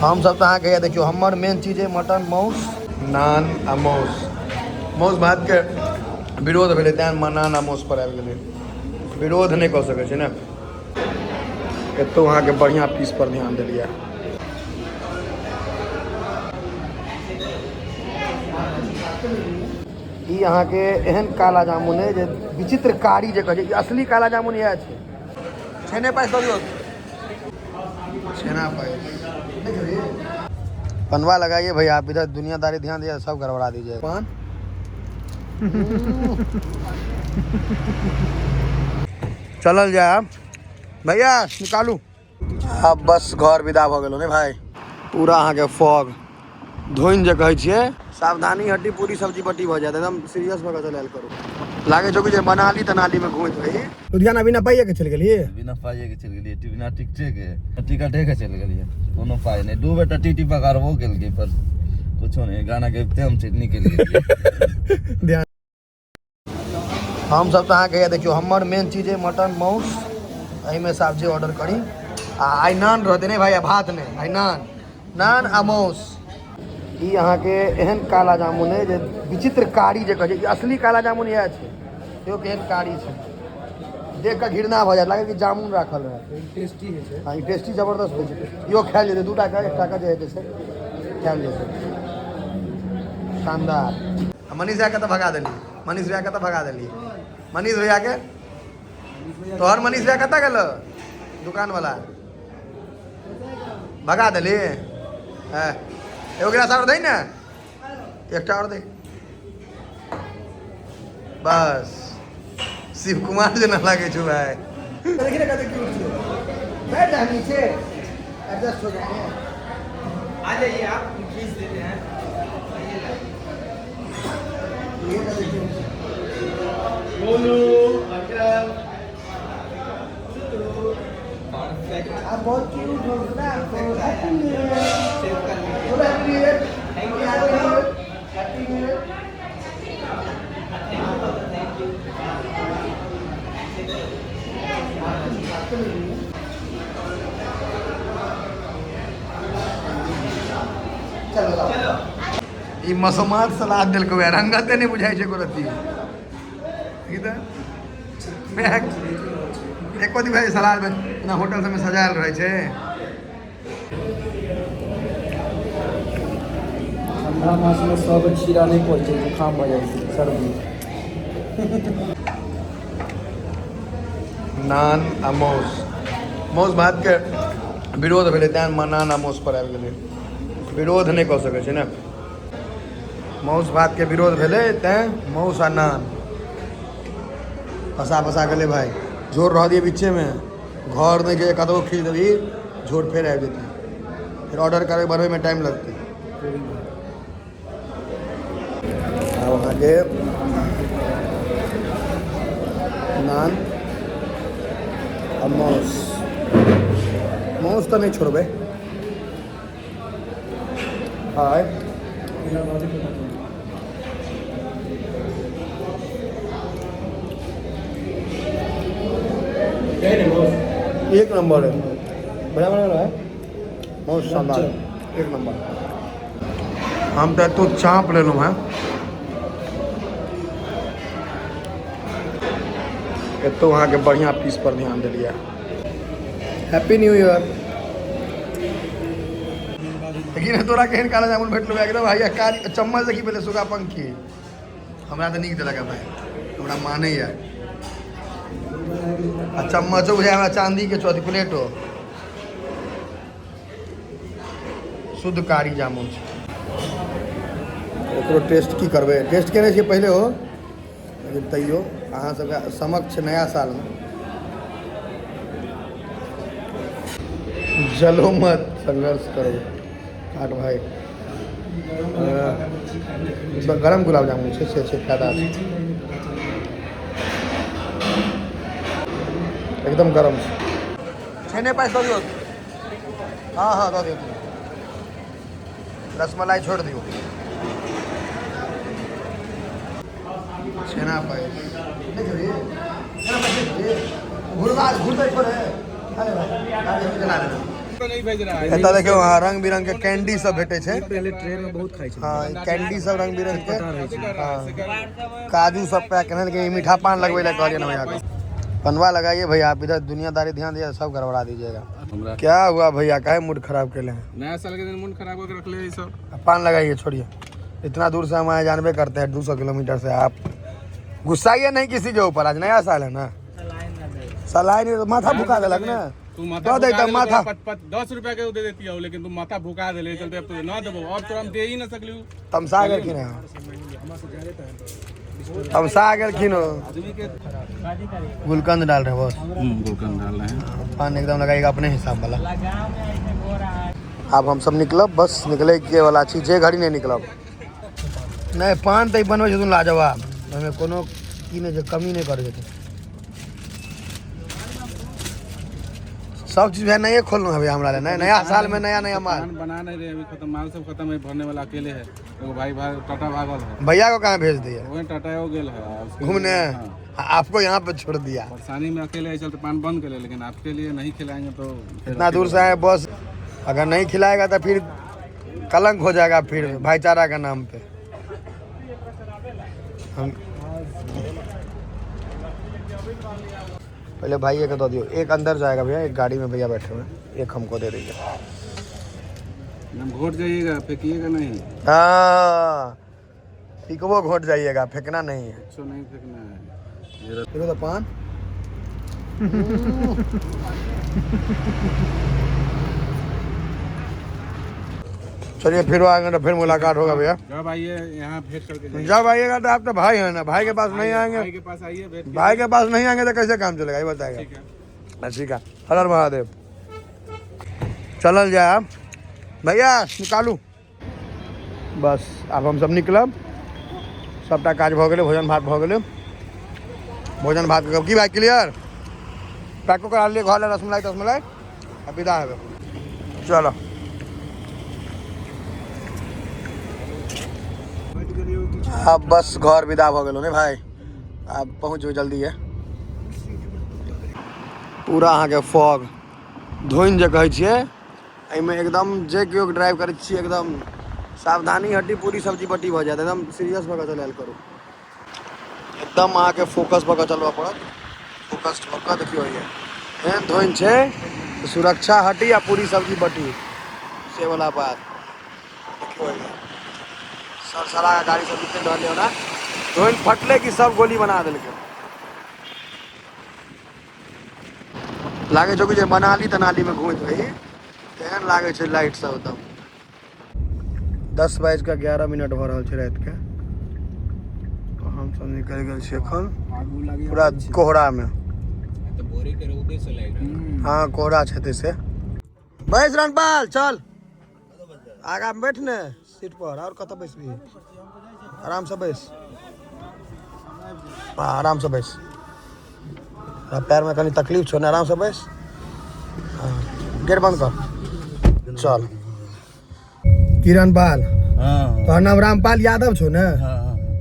हमसब तऽ अहाँके देखियौ हमर मेन चीज अइ मटन मासु नान आ मासु। मासु भातके विरोध भेलै तेँ नान आ मासु पर आबि गेलै। विरोध नहि कऽ सकै छै ने। एतौ अहाँके बढ़िआँ पीस पर ध्यान देलियै। ई अहाँके एहन काला जामुन अइ जे विचित्र कारी जे कहै छै, ई असली काला जामुन इएह छै। छेने पाइस दऽ दियौ। छेना पाइस पनवा लगाइए भैया, आप इधर दुनियादारी ध्यान दिया सब गड़बड़ा दीजिए। पान चलल जाय भैया, निकालू अब बस घर विदा भऽ गेलो ने भाई। पूरा अहाँके फॉग धोइन जे कहै छियै, सावधानी हड्डी पूरी सब्जी बट्टी भऽ जायत, एकदम सीरियस भऽ कऽ चलायल करू। लागै छौ कि जे मनाली तनाली में घुमैत रही। लुधियाना बिना पाइए के चलि गेलियै? बिना पाइए के चलि गेलियै, बिना टिकटे के, टिकटे के चलि गेलियै, कोनो पाइ नहि। 2 बेर तऽ टीटी पकड़बो केलकै पर कुछो नहि, गाना गबिते हम निकलि गेलियै। ध्यान हमसब तऽ अहाँके देखियौ हमर मेन चीज अइ मटन मासु, एहिमे से आब जे ऑर्डर करी। आ आइ नान रहतै नहि भाई, आ भात नहि, आइ नान, नान आ मासु। ई अहाँके एहन काला जामुन अइ जे विचित्र कारी जे कहै छै, ई असली काला जामुन इएह छै। देखियौ केहन कारी छै, देख कऽ घृणा भऽ जायत, लागत कि जामुन राखल रहै। टेस्टी होइ छै। हँ, ई टेस्टी जबरदस्त होइ छै। इहो खायल जेतै, 2 के 1 के जे हेतै से खायल जेतै, शानदार। आ मनीष भैया के तऽ भगा देली, मनीष भैया के तऽ भगा देली। मनीष भैया के तोहर मनीष भैया कतऽ गेलो? दुकान वाला भगा देली। हँ, एगो गिलास आओर दै ने, एकटा आओर दे बस। शिव कुमार जेना लागै छौ भाय। देखी ने कते क्यूट छै। बैठ जा नीचे, एडजस्ट हो जाएंगे। आ जाइए आप, खींच देते हैं। ये कते क्यूट छै। बोलो अटल। आप बहुत क्यूट हो ना। Happy new year. बोलो happy new year. Thank you. Happy new year. चलो चलो। ई मसोमात सलाद देलकौ है, रंगते नहि बुझाइ छै एको रत्ती। ई तऽ एको दिन भाई सलाद में जेना होटल सबमे सजायल रहै छै। ठंडा मास में सब खीरा नहीं पड़ै छै, जुकाम भऽ जाइ छै, सर्दी। नान आ मासु, मासु भातके विरोध भेलै तेँ नान आ मासु पर आबि गेलै। विरोध नहि कऽ सकै छै ने। मासु भातके विरोध भेलै तेँ मासु आ नान फँसा फँसा गेलै भाई। झोर रह दियै बीचेमे, घर नहि छै, कतबो खींच देबही झोर फेर आबि जेतै। फेर ऑर्डर करबै, बनबैमे टाइम लगतै। आब अहाँके नान आ मासु, मासु तऽ नहि छोड़बै। हाय, एक नंबर है, बढ़िया बना रहा है, बहुत शानदार, एक नंबर। हम तऽ एतौ चाँप लेलहुँ हेँ, एतौ अहाँके बढ़िआँ पीस पर ध्यान देलियै। Happy new year. लेकिन तोरा केहन काला जामुन भेटलौ एकदम भैया? कारी चम्मच देखी पहिले, सुगा पंखी। हमरा तऽ नीक देलक भाई, हमरा मानैया। आ चम्मचो बुझाय हमरा चांदी के चौथी प्लेटो। शुद्ध कारी जामुन छै। एकरो टेस्ट की करबै? टेस्ट केने छियै पहिले हो, लेकिन तैयो अहाँ सबके समक्ष नया सालमे। जलो मत, संघर्ष करो। काट भाई। गरम गुलाब जामुन छै, से छै, फायदा छै, एकदम गरम छै। छेने पाइस दऽ दियौ। हँ हँ, दऽ दियौ। रसमलाई छोड़ि दियौ। छेना पाइस नहि खेबही? छेना पाइस नहि खेबही? घुरबा घुरतै थोड़े। अरे भाई, गाड़ी हम चला देबै। एतऽ देखियौ अहाँ रंग बिरंग के कैंडी सब भेटै छै। पहले ट्रेन में बहुत खाइ छलियै। हाँ, कैंडी सब रंग बिरंग के, हाँ, काजू सब पैक केने, लेकिन ई मीठा पान लगबै लए कहलियै ने भैया को। पनवा लगाइए भैया, आप इधर दुनियादारी ध्यान दिया सब गड़बड़ा दीजिएगा। क्या हुआ भैया, काहे मूड खराब केले हैं? नया साल के दिन मूड खराब होकर रख ले ये सब। पान लगाइए, छोड़िए, इतना दूर से हम आए जानबे करते हैं, 200 किलोमीटर से। आप गुस्साइए नहीं किसी के ऊपर, आज नया साल है ना। सलाह नहीं तो माथा भुका देलक ना। तू माथा दऽ दै भुका तऽ देले, माथा। तोरा पट पट 10 रुपया के दे देती हो, लेकिन तू माथा भुका देले, चलते अब तो ना देबो, अब तोरा हम दे ही ना सकलियो। तमसा गेलखिन हँ, तमसा गेलखिन हो। गुलकंद डाल रहे बस। गुलकंद डाल रहे हैं। पान एकदम लगाइएगा अपने हिसाब वाला। आब हम सब निकलब, बस निकले के वाला छी, जे घड़ी नहीं निकलब। नहीं पान तऽ ई बनबै छथुन लाजवाब, ओहिमे कोनो की नहि छै, कमी नहि करै छथिन। सब चीज भैया नए खोलना है भैया हमरा ले, नया साल में नया नया माल। पान बना नहीं रहे अभी, खत्म माल सब खत्म है, भरने वाला अकेले है। एगो भाई भाई टाटा भागल है। भैया को कहाँ भेज दिया? वही टाटा हो गेल है उसके घूमने। हाँ। आपको यहाँ पे छोड़ दिया। परेशानी में अकेले है, चलते पान बंद कर ले, लेकिन आपके लिए नहीं खिलाएंगे तो फिर इतना दूर से आए बस, अगर नहीं खिलाएगा तो फिर कलंक हो जाएगा फिर भाईचारा का नाम पे। हम पहले भाई एक दो दियो, एक अंदर जाएगा भैया, एक गाड़ी में भैया बैठे हुए हैं, एक हमको दे दीजिए। हम घोट जाइएगा, फेंकिएगा नहीं। हाँ, पिकबो घोट जाइएगा, फेंकना नहीं है। कुछ नहीं फेंकना है। देखो तो पान। चलिए फिर आएंगे तो फिर मुलाकात होगा भैया। जब आइए यहाँ भेंट करके जाइए। जब आइएगा तो आप तो भाई हैं ना, भाई के पास नहीं आएंगे। भाई के पास आइए भेंट। भाई के पास नहीं आएंगे तो कैसे काम चलेगा, ये बताएगा। ठीक है, ठीक है। हर हर महादेव। चलल जाए आप भैया, निकालू बस। आब हम सब निकलब, सबटा काज भऽ गेलै, भोजन भात भऽ गेलै। भोजन भात की भाई क्लियर पैको करा लियै, घर रसमलाई तसमलाई आ विदा हेबै। चलो आब बस घर विदा भऽ गेलहुँ ने भाई, आब पहुँचबै जल्दी है। पूरा अहाँके फॉग धुनि जे कहै छियै एहिमे एकदम, जे केओ ड्राइव करै छियै एकदम सावधानी हटी, पूरी सब्जी बट्टी भऽ जायत। एकदम सीरियस भऽ कऽ चलायल करू, एकदम अहाँके फोकस भऽ कऽ चलबऽ पड़त। फोकस भऽ कऽ देखियौ, एहन धुनि छै, सुरक्षा हटी आ पूरी सब्जी बटी से वाला बात। देखियौ सरसरा गाड़ी सब निकलि रहल यऽ, ओना धुनि फटलै कि सब गोली बना देलकै। लागै छौ कि जे मनाली तनाली में घूमैत रही तेहन लागै छै, लाइट सब एकदम। 10:11 भऽ रहल छै रातिके, हमसब निकलि गेल छी एखन पूरा कोहरा में। हाँ कोहरा छै से। बैस रणपाल, चल आगा में बैठ ने सीट पर, और कतऽ बैसबी? आराम से बैस, हाँ आराम से बैस। पैर में कनी तकलीफ छौ ने, आराम से बैस। हाँ गेट बंद कर, चल। किरण पाल। हाँ। तोहर नाम रामपाल यादव छौ ने? हाँ।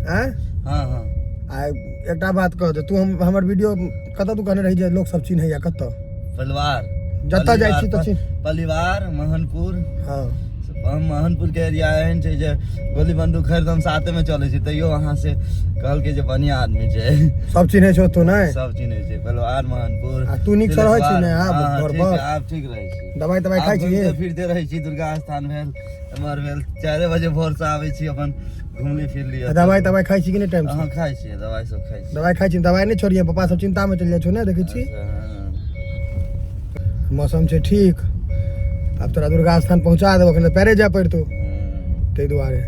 आँय? हाँ हाँ। आ एकटा बात कह दे, तू हम हमर वीडियो कतऽ तू कहने रही जे लोक सब चिन्हैया कतऽ? परिवार। जतऽ जाइ छी तऽ चिन्ह। परिवार मोहनपुर। हाँ। हम मोहनपुर के एरिया एहन छै जे गोली बंदूक हरदम साथे में चलै छै, तैयो अहाँ से कहलकै जे बढ़िया आदमी छै। सब चिन्है छौ तू नहि? सब चिन्है छै परिवार मोहनपुर। आ तू नीक से रहै छी ने आब हाँ, घर ठीक पर? छै, आब ठीक रहै छी। दवाई तवाई खाइ आब छी? घूमिते फिरते रहै छी, दुर्गा स्थान भेल, एम्हर भेल, 4 बजे भोर से आबै छी, अपन घुमली फिरली। दवाई तवाई खाइ छी कि नहि टाइम से? हाँ खाइ छी, दवाई सब खाइ छी। दवाई खाइ छी, दवाई नहि छोड़िए, पप्पा सब चिंता में चलि जाइ छौ ने, देखै छी। अच्छा, हाँ। मौसम छै ठीक, आब तोरा दुर्गा स्थान पहुँचा देबो, एखन तऽ पैरे जाय पड़तौ ताहि दुआरे।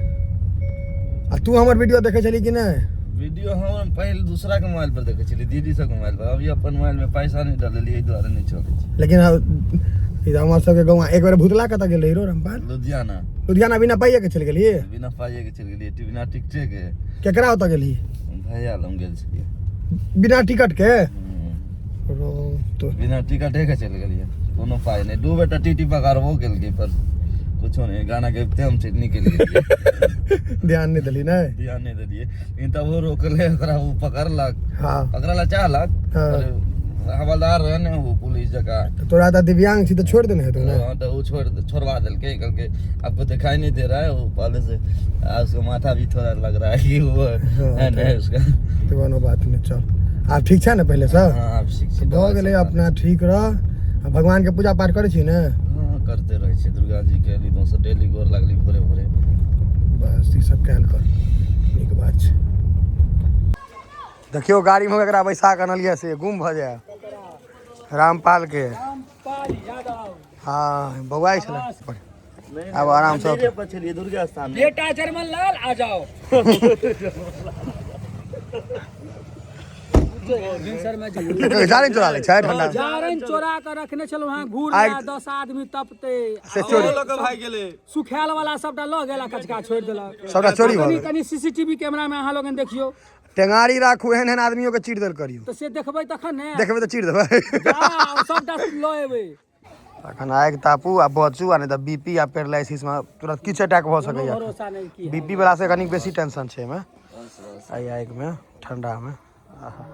आ तू हमर वीडियो देखै छली कि नहि? वीडियो हम पहिले दूसरा के मोबाइल पर देखै छलियै, दीदी सबके मोबाइल पर। अभी अपन मोबाइल में पैसा नहि डलेलियै, एहि दुआरे नहि चलै छै। लेकिन ई हमर सबके गाँव एक बेर भूतला कतऽ गेल रही रो रामपाल? लुधियाना। लुधियाना बिना पाइए के चलि गेलियै? बिना पाइए के चलि गेलियै, बिना टिकटे के। केकरा ओतऽ गेलही? भैया लग गेल छलियै। बिना टिकट के? रो तो बिना टिकटे के चलि गेलियै, कोनो पाइ नहि। 2 बेर टीटी पकड़बो केलकै पर कुछो नहि, गाना गाबिते हम निकलि गेलियै। ध्यान नहि देली नहि? ध्यान नहि देलियै, लेकिन तब ओ रोकले ओकरा, ओ पकड़लक। हाँ। पकड़ला चाहलक हाँ। पर हवलदार रहे ने ओ पुलिस जकाँ। तऽ तोरा तऽ दिव्यांग छी तऽ छोड़ि देने हेतौ ने? हाँ, तो वो छोड़वा देलकै, कहलकै आपको दिखाई नहीं दे रहा है वो पहले से, आ उसका माथा भी थोड़ा लग रहा है कि वो है नहीं उसका। तऽ कोनो बात नहि, चल आब ठीक छै ने पहिलेसँ? हाँ, आब शिक्षित भऽ गेलै, अपना ठीक रह आ भगवानके पूजा पाठ करै छी ने? हाँ, करते रहै छियै, दुर्गा जी के अली दोसर डेली गोर लागली भोरे भोरे। बस ई सब कयल कर, नीक बात छै। देखियौ गाड़ीमे एकरा बैसा कऽ अनलियै से गुम भऽ जाय रामपाल के। हाँ, बौआइ छलै, आब आरामसँ। पर छलियै दुर्गा स्थान। बेटा जर्मन लाल आ जाओ। जारनि चोरा लै छै ठंडा। जारनि चोरा कऽ रखने छलहुँ हँ घूर। 10 आदमी तपते। से चोरी सुखायल वाला सबटा लऽ गेला, कचका छोड़ि देलक। सबटा चोरी भऽ कनि गेल। कनि सीसीटीवी कैमरा मे अहाँ लोगन देखियौ। टेंगारी राखू, एहन एहन आदमियों के चीर देल करियौ। तऽ से देखबै तखन ने। देखबै तऽ चीर देबै। जा, सबटा लऽ एबै। अखन आगि तापू आ बचू, आ नहि तऽ बीपी आ पैरालिसिस मे तुरंत किछु अटैक भऽ सकैया। भरोसा नहि की। बीपी वाला से कनिक बेसी टेंशन छै एहिमे, एहि आगिमे ठंडामे। आहा।